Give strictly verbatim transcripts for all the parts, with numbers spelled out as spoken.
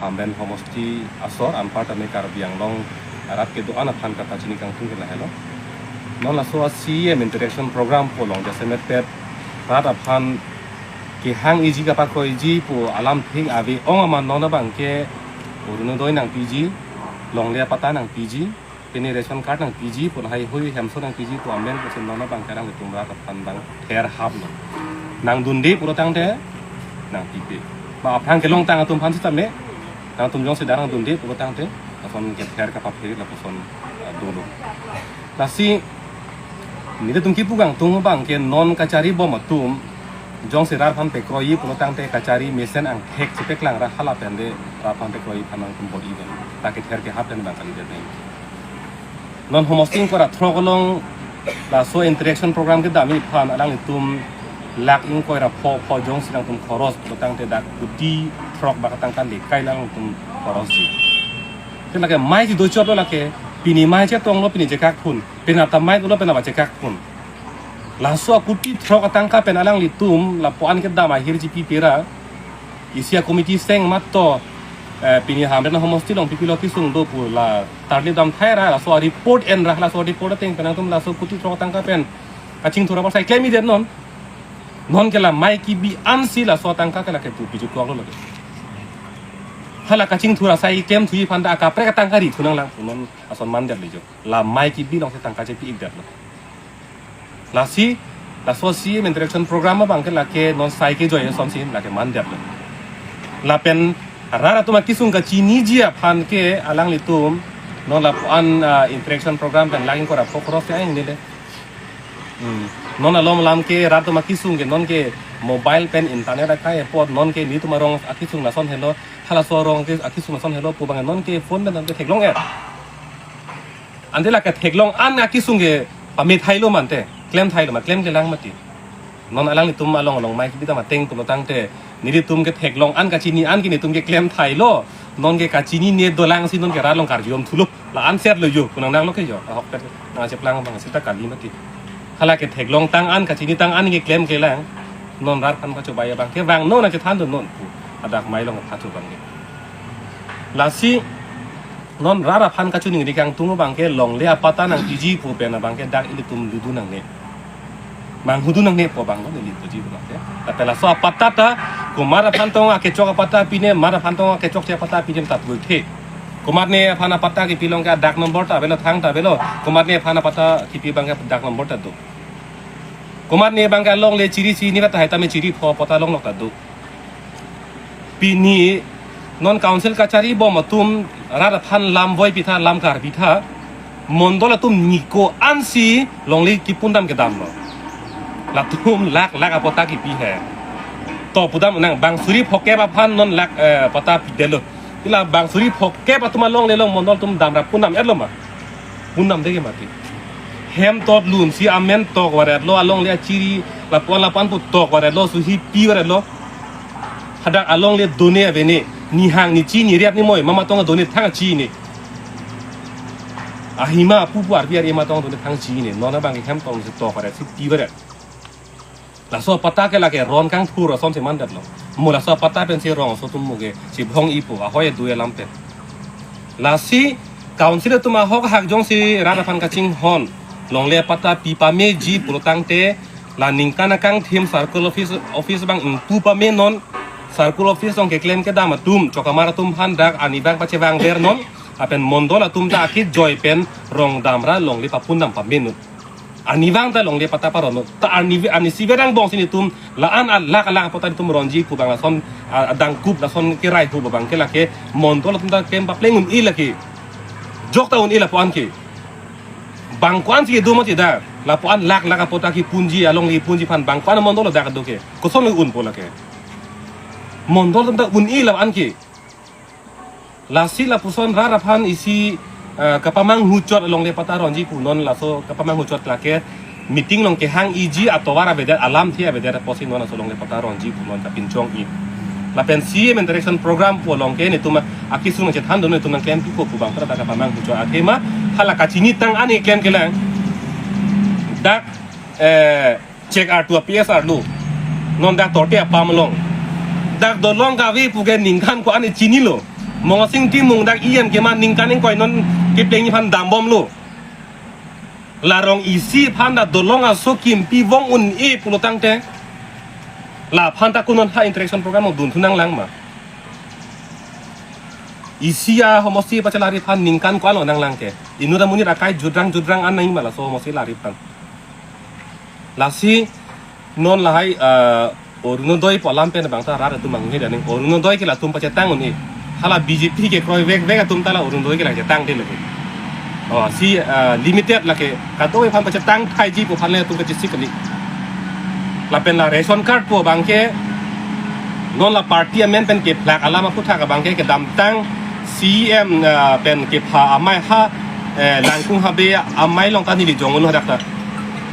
Hamren homosti asor anparta ne Karbi Anglong arat kedo-an aphan kata chini kangtung ke lahelo. Non laso a-C E M interaction program pu along jasemet pet rat aphan kehang iji kapakoiji pu alam thik ave ong amat non abangke Orunodoi nangpiji, longle apatta nangpiji, pini ration card nangpiji pu lahai hui hemso nangpiji pu amen pusi non abangke alanglitum rat aphan bang ther haplo. Nangdunde pulo tangte nangpipe. Ba aphrang kelongtang atum aphan sitame, nangtum jongsi dak nangdunde pulo tangte lason kether kapaphe lapuson, ah, dolo. Lasi nelitum kipu kangtung abangke non kachari bom atum jongsi rat aphan pekroiji pulo tangte kachari mesen angthek chepeklang ra hala pen de rat aphan pekroiji aphan nangtum bor-i pen. Ta kether kehap pen bang kalidet nang. Non homosti ingkoi ra throk along laso interaction program kedam aphan alanglitum lakh ingkoi ra pho pho jongsi nangtum khoros pulo tangte dak kuti throk bak tangka lekai alanglitum khorosji. Te lake mai si dochotlo lake, pini mai chetonglo pini chekak phun, pini ata mai dolo pini aba chekak phun. Laso kuti throk atangka pen alanglitum lapuan kedam ahirji pipe ra, isi a-committee seng matto, eh, pini Hamren homosti along pipilo kesung do pu la tarlip dam thai ra, laso report en ra, laso report ateng pen nangtum laso kuti throk atangka pen kachingthur apar sai klem-idet non. Non ke la mai kebi ansi laso atangka ke lake pu piju koklo lake. Hala kachingthur asai klemthuji aphan ta akaprek atangka ri thu nanglang pu non ason mandetlo jo. La mai kebi alongsi tangka chepi-ikdetlo. Lasi, laso C E M interaction program abangke lake non sai kejoi asonsi lake mandetlo. Lapen rat atum akesung kachiniji aphan ke alanglitum non lapuan, ah, interaction program pen lakh ingkoi ra pho khoros ke aing nile. Hmm. Non alom alam ke rat atum akesung ke non ke mobile pen internet akai apot non ke nelitum arong akesung lason helo, halaso arong ke akesung lason helo pu abang non ke phone pen non ke theklong-et. Ante lake theklong an akesung ke pame thailo mante, klem thailo ma, klem kelang mati. Non alanglitum along along mai kebi dam ateng pulo tangte nelitum ke theklong an kachini an ke nelitum ke klem thailo, non ke kachinine dolang si non ke rat along karjudam thulo, la-an set lo jo, pu nangnanglo ke jo, ahok pet nangcheplang abang seta kali mati. Hala ke theklongtang an kachinitang an ke klem kelang, non rat aphan pachobei abangke vang non achethan do non pu, adak mai along phacho abangke. Lasi non rat aphan kachiningri kangtung abangke longle apatta nangpiji pu pen abangke dak ilitum ludun nangne. Manghudun nangne pu abang non ilitum puji abangke. Tapi laso apatta ta komat aphan tong akechok apatta pine, mat aphan tong akechokche apatta pine ta pulote. Komatne aphan apatta kepi along ke dak number ta avelo, thang ta avelo. Komatne aphan apatta kepi abangke dak number ta do. Komatne abangke alongle chiri si ni ta hai tame chiri pho apatta longlok ta do. Pini non council kachari bom atum rat aphan lam voi pitha, lam kar pitha, mondol atum niko ansi longle kipundam kedamlo. Latum lakh lakh apatta kipi he. To pudam nang bang suri phokep aphan non lakh, eh, apatta pidetlo. Ila bang suri phokep atum alongle along mondol atum damra pundam-etlo ma. Pundamde ke mati. Hem tot lunsi amen tok varetlo, alongle achiri lapuan lapuan pu tok varetlo, suhi pi varetlo. Hadak alongle done avene, nihang nichi nirep nimoi, mama tong done thang chi ne. Ahima pupu arbi ari ma tong done thang chi ne. Non abangke hem tong si tok varet si pi varet. Laso apatta ke lake ron kangthur asonsi mandetlo. Mo laso apatta pensi rong aso atum mo ke si bhong-i pu ahoi do alam pen. Lasi council atum ahok hak jongsi rat aphan kachinghon longle apatta pi pameji pulo tangte la ningkan akangthim circle office, office abang ingpu pame non. Circle office along keklem kedam atum, chokamar atum aphan dak arnivang pachevang ver non. Lapen mondol atum ta akejoi pen rong damra longle papundam pame non. Arnivang ta longle apatta paron non. Ta arni, arnisi verang bongsi nelitum la-an alakh alakh apatta nelitum ronji pu abang lason, a, adangkup lason kerai pu abangke lake mondol atum ta klem papleng un-e lake. Jok ta un-e lapuan ke. Bang ko-ansi kedo mati dak. Lapuan lakh lakh apatta kipunji, alongle punji aphan bang ko-an mondol dak do ke. Koson un-e po lake. Mondol atum ta un-e lapuan ke. Lasi lapuson rat aphan isi, eh, kapamanghuchot alongle apatta ronji pu non laso kapamanghuchot lake meeting along kehang-iji atovar avedet, alamthe avedet apotsi non laso longle apatta ronji pu non kapinchong-i. Lapen C E M interaction program pu along ke nelitum akesung nangchethan do, nelitum nangklem pipo pu abang pada kapamanghuchot athema hala kachinitang an keklem kelang. Dak, eh, chek artu a-P S arlo. Non dak torte apam along. Dak dolong kave pu ke ningkan ko-an chinilo. Mongsing Timung dak E M keman ningkan ingkoi non kepleng aphan dambomlo. La rong isi aphan ta dolong aso kimpi vong un-e pulo tangte, laphan ta ko non ha interaction program dun thu nanglang ma? Isi ahomosti pachelari aphan ningkan ko-an lo nanglang ke? Inut amonit akai judrang judrang an nai ma laso homosti lari aphan. Lasi non lahai, eh, Orunodoi pu alam pen abang ta rat atum anghe daning Orunodoi ke latum pachetang un-e. Hala B J P kekroi vekvek atum ta la Orunodoi ke la chetangte lake. Oh, si, eh, limited lake kadokave aphan pachetang thaiji pu aphan le atum kachesik kali. Lapen la ration card pu abang ke non la party amen pen kephlak alam aphuthak abang ke kedamtang C E M, eh, pen kepha amei ha, eh, Langkung Habe amei along ta neli jong un hadak ta.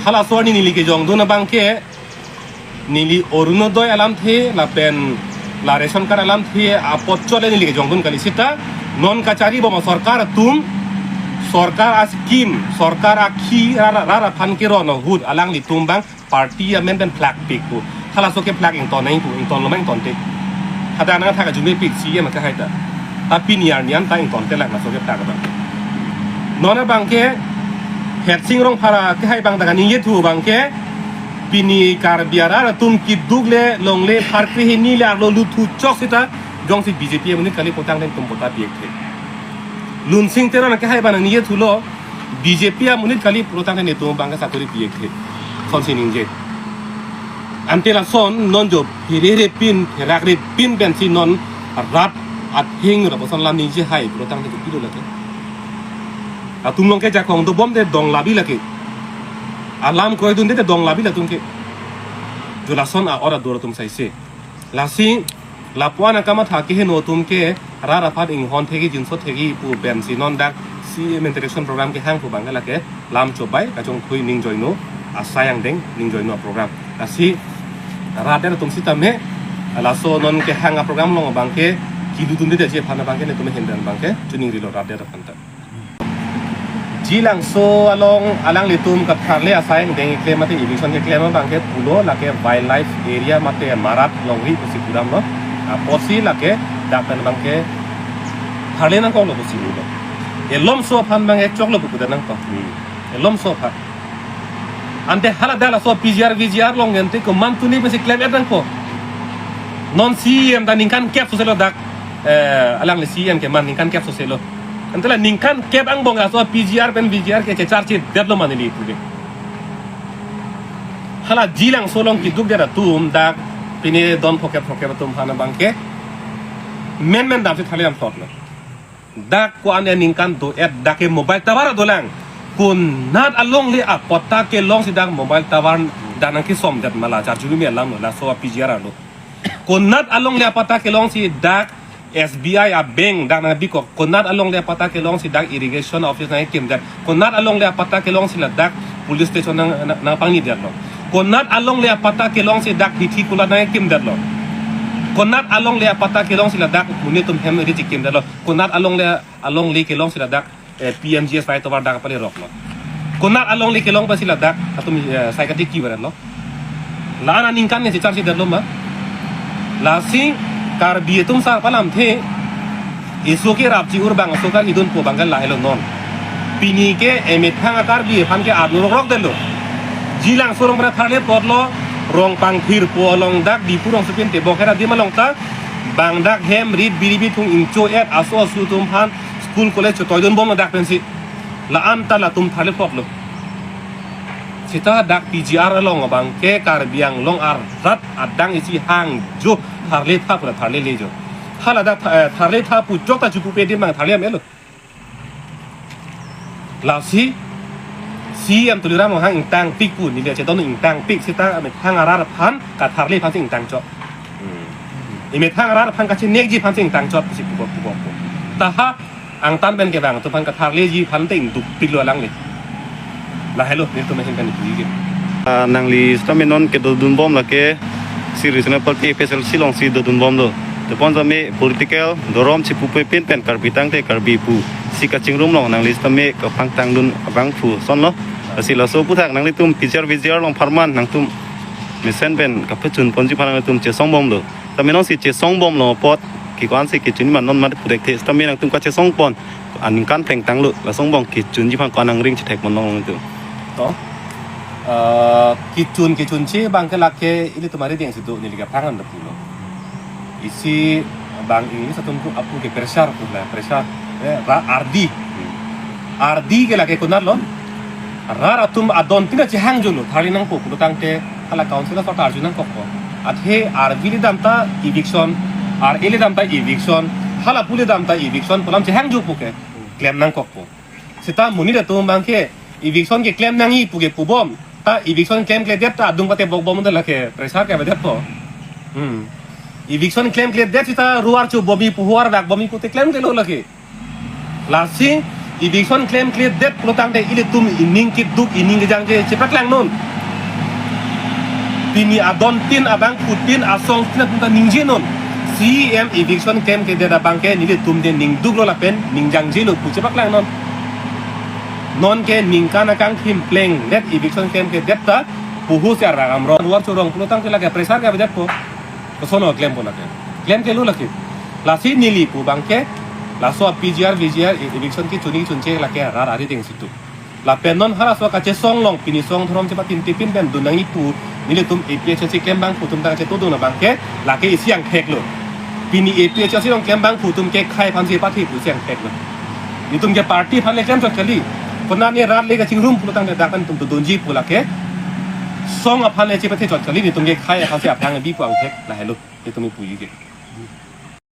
Halaso arni neli kejongdun abang ke neli Orunodoi alamthe lapen la ration card alamthe apot chot le neli kejongdun kali seta non kachari bom asorkar atum, sorkar a-scheme, sorkar akhi rat, rat aphan keron ahut alanglitum abang party amen pen phlak pik pu. Halaso kephlak ington nang pu, ingtonlo ma ingtonte? Hadak nangthak ajume pik C E M akehai ta. Ta pini arni an ta ingtonte lak laso kephlak abang. Non abang ke Hersing Rongphar akehai abang ta kaningje thu abang ke pini Karbi arat atum keduk le longle pharkre hini le arlo luthu chok seta jongsi B J P amonit kali putangte netum pota pi-ekthe. Lunsing Teron akehai abang ningje thulo, B J P amonit kali putangte netum abang ke sakori pi-ekthe. Sonsi ningje. Ante lason non jo pherere pin, pherakre pin pensi non rat atheng ra boson lam ningje hai putangte kopilo lake? Latum along ke jakong dobom te dong labi lake. Alam kroidunde te dong labi latum ke. Jo lason a-or adur atum saise. Lasi lapu-an akamatha keheno atum ke rat aphan inghon thekji jinso thekji pu pensi non dak C M interaction program kehang pu abang ke lake lam chobai kachongthui ning joino asai angdeng ning joino program. Lasi rat atum sitame laso non kehang aprogram along abang ke kedodunde detji aphan abang ke netum ahin pen abang ke choningrilo rat atum aphan ta. Jilangso along alanglitum katharle asai angdeng keklem mate eviction keklem abang ke pulo lake wildlife area mate marat longri pusi pudamlo. Apotsi lake dak pen abang ke tharle nangkoklo pusi pulo. Elomso aphan abang ke choklo pu pudet nangkok. Elomso aphan. Ante hala dak laso P G R V G R along ente komantu ni pensi klem-et nangkok. Non C E M ta ningkan kep soselo dak, eh, alangli C E M keman ningkan kep soselo. Ante la ningkan kep angbong laso P G R pen V G R ke checharchedetlo ma neli pu ke. Hala Jilangso along keduk det atum dak pine don phokep phokep atum aphan abang ke menmen damsi tharle damthotlo. Dak ko-an aningkan do-et dak ke mobile tower dolang. Konat alongle apatta kelongsi dak mobile tower dak nangkesomdet ma la charju me alam lo laso P G R lo. Konat alongle apatta kelongsi dak S B I a-bank dak nangkebikok. Konat alongle apatta kelongsi dak irrigation office nangkekimdet. Konat alongle apatta kelongsi ladak police station nang, nang, nangpangnidetlo. Konat alongle apatta kelongsi dak hithi kulat nangkekimdetlo. Konat alongle apatta kelongsi ladak monit atum hem ri chekimdetlo. Konat alongle alongle kelongsi ladak, eh, P M G S Y tovar dak pale roklo. Konat alongle kelong pensi ladak atum, eh, sai kati ki baranlo. La-an aningkan ne checharchedetlo ma. Lasi Karbi atum sar palamthe, iso ke rapchi urbang aso karhidun pu abang ke lahelo non. Pini ke emethang a-Karbi aphan ke arnu rokrokdetlo. Jilangso along pura tharle plotlo, Rongpangthir pu along dak Diphu rongsopi ante Bokhera adim along ta bang dak hem rit biri bithung ingcho-et aso asu atum aphan school college chotoidunbomlo dak pensi. La-an ta latum tharle plotlo. Seta dak P G R along abang ke Karbi Anglong arat adang isi hangjo tharle tha pura tharlelejo. Hala dak tha-, eh, tharle tha pu chok ta chupu pe adim abang tharle amelo. Lasi C E M Tuliram Ronghang ingtangpik pu neli chedon ingtangpik seta emethang arat aphan katharle aphansi ingtangchot. Hmm. Emethang arat aphan kachinekji aphansi ingtangchot pusi pupok pupok pu. Taha angtan pen kevang atum aphan katharleji aphante ingdukpiklo alangli. Lahelo netum ahin pen ipuji ke. Ah, nangli sitame non kedodunbom lake si Regional Party F S L C alongsi dodunbomlo. Tepon sitame political dorom chipu pe pin pen Karbi tangte Karbi pusi kachingrumlong nangli sitame kaphangtangdun abangphu asonlo. Lasi laso aphuthak nanglitum P G R V G R along pharman nangtum mesen pen kapachunponji aphan nangtum chesongbomlo. Tame nonsi chesongbomlo apot Ke ko-ansi kechun ma non mate pu thekthe, seta me nangtum kachesong pon aningkan plengtanglo, lason angbong kechunji aphan ko-an nangring chethek pon nangtum. To, eh, kechun kechunche abangke lake ilitum arideng si do, neli ke aphrang an pulo. Isi abang English atum pu apu ke pressure pu la, pressure. Eh, ra-, ardi. Ardi ke lake konatlo. Rat atum adon tin chehangjulo, tharli nangpo pulo tangte hala council asor ta arju nangkokpo. Athe arvi le dam ta eviction, ar-e le dam ta eviction, hala pu le dam ta eviction pu alam chehangjupo ke klem nangkokpo. Seta monit atum abangke eviction keklem nangji pu ke pubom. Ta eviction klemkledet ta adung pate bokbom ta lake pressure ke avedetpo. Hmm. Eviction klemkledet seta ru-ar chobomji pu, hu-ar vekbomji pute klemklelo lake. Lasi eviction klemkledet pulo tangte ilitum ining keduk, ining kejangje chepaklang non. Pini adon tin, abangphutin, asong tin atum ta ningje non. C E M eviction klemkledet abangke nelitum de ningduklo lapen ningjangjelo pu chepaklang non. Nonke ningkan akangthim plengdet eviction klemkledet ta puhu si aram ro, ru-ar chorong pulo tangte lake pressure ke avedetpo. Koson klempon lake. Klemklelo lake. Lasi neli pu abangke, laso P G R, V G R, e-, eviction kechun kechunche lake rat arideng si do. Lapen non halaso kachesong along pini song dhorom chepatintipin pen dun nangji pu nelitum A P H L C klembangphu atum ta kachetudun abangke lake isi angtheklo. Pini A P H L C along klembangphu atum ke khei aphansi pathe pu isi angtheklo. Itum ke party aphan le klem chot kali. Konat ne rat le kachingrum pulo tangte dak an itum dodunji pu lake song aphan le chepathe chot kali, itum ke khei aphansi aphrang bi pu angthek, lahelo itum ipuji ke.